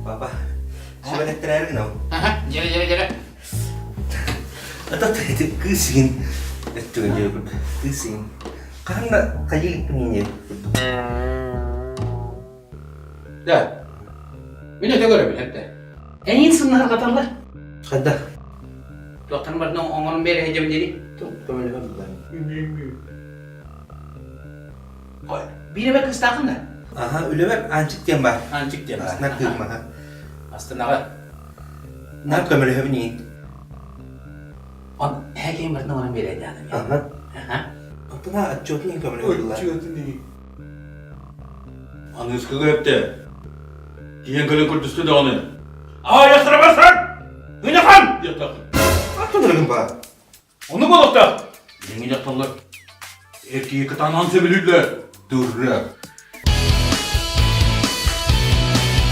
Папа, сүбэлэттэрээри гынабын. Аха, дьэрэ, дьэрэ, дьэрэ. Ата ити кыыс игин өттүгүн дьиэ курдук. Кыыс игин. Хаһан да хайыы иликпин иин курдук. Да. Мин өтө көрөбүн эттэ. Эйиин сыннаһырҕаталлар. Хайдах? Туохтан барытын оҥорон биэрэ сылдьабын дири. Көмөлөһөн булар. Биир эмэ кыыстаахын да? Аха, үлэбэр Аанчык диэн баар. Аанчык диэн баар. Астына кыым аха. Астынаҕа. Наар көмөлөһөбүн иин. Он эһэкиин барытын оҥорон биэрэ диэҕин. Аха. Аха. Оттон отчетун иин көмөлөһө Отчетун иин. Аныыска көрөптө. Тиийэн кэлэн көрдөстө даҕаны. Аайастара барсан! Ынахан! диэхтааххын. Аттан ырыгын баар. Ону буолуохтаах. Билиҥҥи дьахталлар эр киһи кытаанан сөбүлүүллэр. Турра.